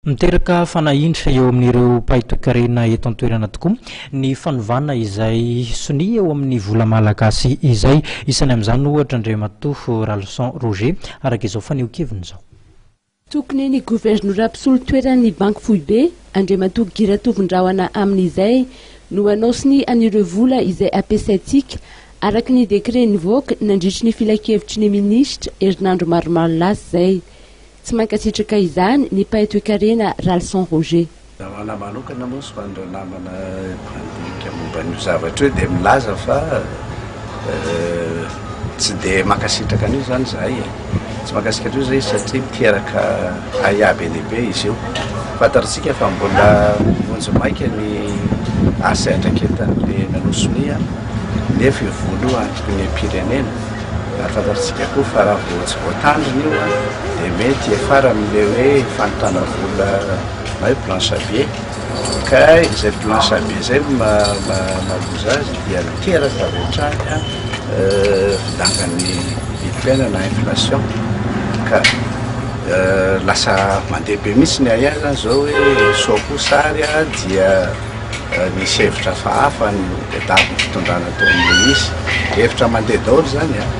Miteraka fanahiana eo amin'ireo mpahay toekarena eto an-toerana tokoa ny fanovana izay sonia eo amin'ny vola malagasy izay. Isany amin'izany ohatra Andriamatoa Ralison Roger, araka izao fanehoan-keviny izao. Tokony ny governora mpisolo toeran'ny Banky Foibe, Andriamatoa Guy Ratovondrahona amin'izay no hanao sonia an'ireo vola izay ampiasaintsika araka ny décret nivoaka nandritry ny filankevitry ny minisitra herinandro maromaro lasa izay. Tsy mankasitraka izany ny mpahay toekarena Ralison Roger. Raha ho anà manokana moa sy ho an'ireo namana mpandinika momba an'io zavatra io dia milaza fa tsy dia mankasitraka an'io izany izahay e. Tsy mankasitraka an'io izahay satria miteraka ahiahy be dia be izy io. Fantatsika fa mbola vonjimaika ny asa iandraiketan'ilay nanao sonia nefa io vola io antoky ny aim-pirenena. Ary fantatsika koa fa raha vao tsy voatandrina io dia mety hiafara amin'ilay hoe fanontana vola na hoe planche à billets. Ka izay planche à billets izay no mahaloza azy dia miteraka avy hatrany fidangan'ny vidim-piainana na inflation. Ka lasa mandeha be mihitsy ny ahiahy izany izao hoe sao kosa ary dia Nisy hevitra hafahafa notadiavin'ny fitondrana tao amin'ilay izy. Hevitra mandeha daholo izany an!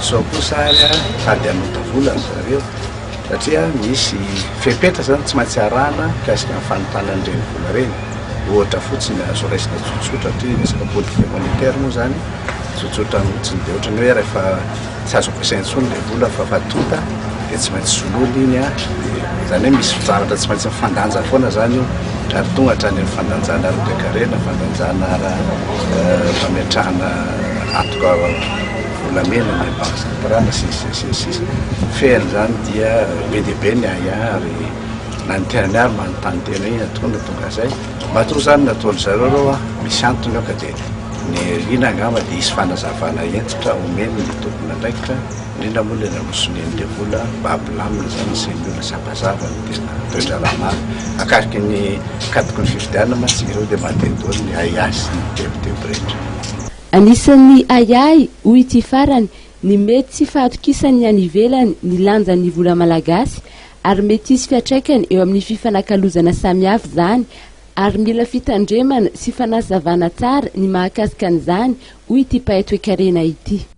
Sao kosa ary sady hanota vola ry zareo satria misy fepetra izany tsy maintsy arahana mikasika ny fanontana an'ireny vola ireny. Ohatra fotsiny azo raisina tsotsotra satria resaka politique monétaire moa izany, tsotsotra fotsiny dia ohatran'ny hoe rehefa tsy azo ampiasaina intsony ilay vola fa efa tonta dia tsy maintsy soloina iny an, dia izany hoe misy zavatra tsy maintsy mifandanja foana izany io ary tonga hatrany amin'ny fandanjana ara-toekarena, fandanjana ara-pametrahana antoka volamena ny banque centrale sy ny sisa sy ny sisa. Fehiny izany dia be dia be ny ahiahy ary na ny tenany ary manontany tena hoe inona tokoa no tonga izay. Matoa izany nataon-dry zareo ireo an, misy antony eo ka dia Ny aoriana angamba dia hisy fanazavana hentitra omeny ny tompon'andraikitra, indrindra moa ilay nanosonian'ilay vola mba hampilamina izany ny sain'ny olona sy hampazava ny tena toe-draharaha marina. Akariky ny katoky ny fifidianana mantsy ireo dia mandeha daholo ny ahiahy sy ny tebiteby rehetra. Anisan'ny ahiahy, hoy ity farany, ny mety tsy fahatokisan'ny any ivelany ny lanjan'ny vola malagasy ary mety hisy fiantraikany eo amin'ny fifanakalozana samihafa izany Ary mila fitandremana sy fanazavana tsara ny mahakasika an'izany, hoy ity mpahay toekarena ity.